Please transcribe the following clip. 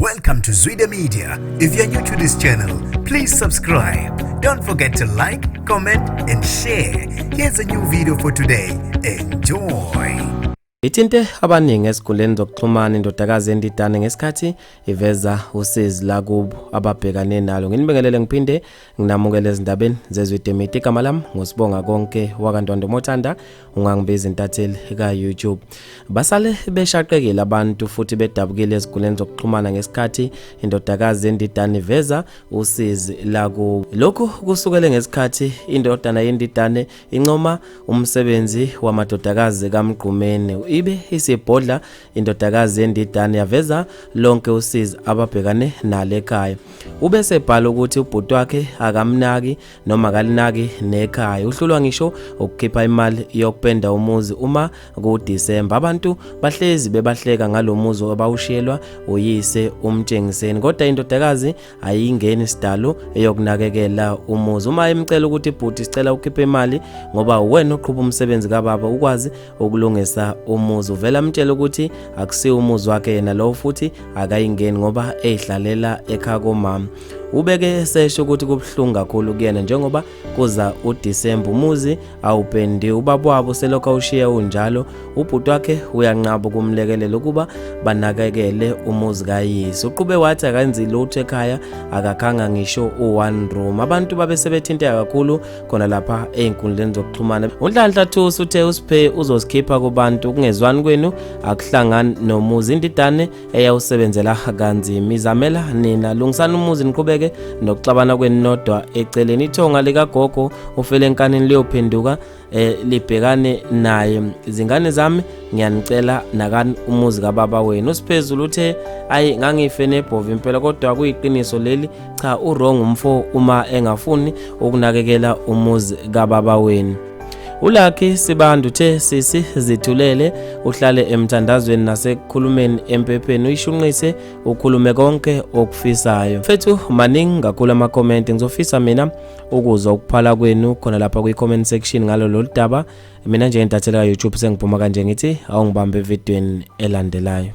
Welcome to Zwida Media. If you're new to this channel, please subscribe. Don't forget to like, comment, and share. Here's a new video for today. Enjoy. Ithinte abaningi ezinkundleni zokuxhumana indodakazi yendidane ngesikhathi iveza usizi lakubo ababhekane nalo. Nginibingelele ngiphinde nginamukele ezindabeni zeZwide Media. Igama lami nguSibonga Konke wakaNtwando Mothanda, ungangibiza intatheli ka-YouTube. Basale beshaqekile abantu futhi bedabukile ezinkundleni zokuxhumana ngesikhathi indodakazi yendidane iveza usizi lakubo. Lokhu kusukele ngesikhathi indodana yendidane incoma umsebenzi wamadodakazi kaMgqumeni. Ibe isibhodla indodakazi yendidane yaveza lonke usizi ababhekane nalo ekhaya. Ube sebhala ukuthi ubhuti wakhe akamnaki noma akalinaki nekhaya. Uhlulwa ngisho ukukhipha imali yokupenda umuzi uma kuDisemba. Abantu bahlezi bebahleka ngalomuzi abawushiyelwa uyise uMtshengiseni, kodwa indodakazi ayingeni sidalo eyokunakekela umuzi. Uma emcela ukuthi bhuti sicela ukhiphe imali ngoba uwena oqhuba umsebenzi kababa ukwazi ukulungisa umuzi, uvela amtshela ukuthi akusiwo umuzi wakhe yena lowo futhi akayingeni ngoba eyihlalela ekhaya komama. Ubeke esesho ukuthi kubuhlungu kakhulu kuyena njengoba kuza uDisemba umuzi awupendi, ubaba wabo selokhu awushiya unjalo. Ubhuti wakhe uyanqaba ukumlekelela ukuba banakekele umuzi kayise. Uqhube wathi akenzi lutho ekhaya, akakhanga ngisho u-one room. Abantu babe sebethinteka kakhulu khona lapha ey'nkundleni zokuxhumana. UNhlanhla Thusi uthe uSphe uzosikhipha kubantu, ukungezwani kwenu akuhlangani nomuzi. Indidane eyawusebenzela kanzima izamela nina, lungisani umuzi niqhubeke nokuxabana kwenu nodwa eceleni. Ithonga likagogo ufele enkanini liyophenduka libhekane naye. Izingane zami ngiyanicela nakani umuzi kababa wenu. Usiphezulu uthe ayi ngangife nebhova impela, kodwa kuyiqiniso leli, cha uwrong umfo uma engafuni ukunakekela umuzi kababa wenu. ULucky Sibanda uthe sisi zithulele uhlale emthandazweni nasekukhulumeni empepheni, uyishunqise ukhulume konke okufisayo. Mfethu maningi kakhulu ama-comment, ngizofisa mina ukuzwa ukuphala kwenu khona lapha kwi-comment section ngalo lolu daba. Mina nje intatheli ka-YouTube sengiphuma kanje ngithi awungibambe evidweni elandelayo.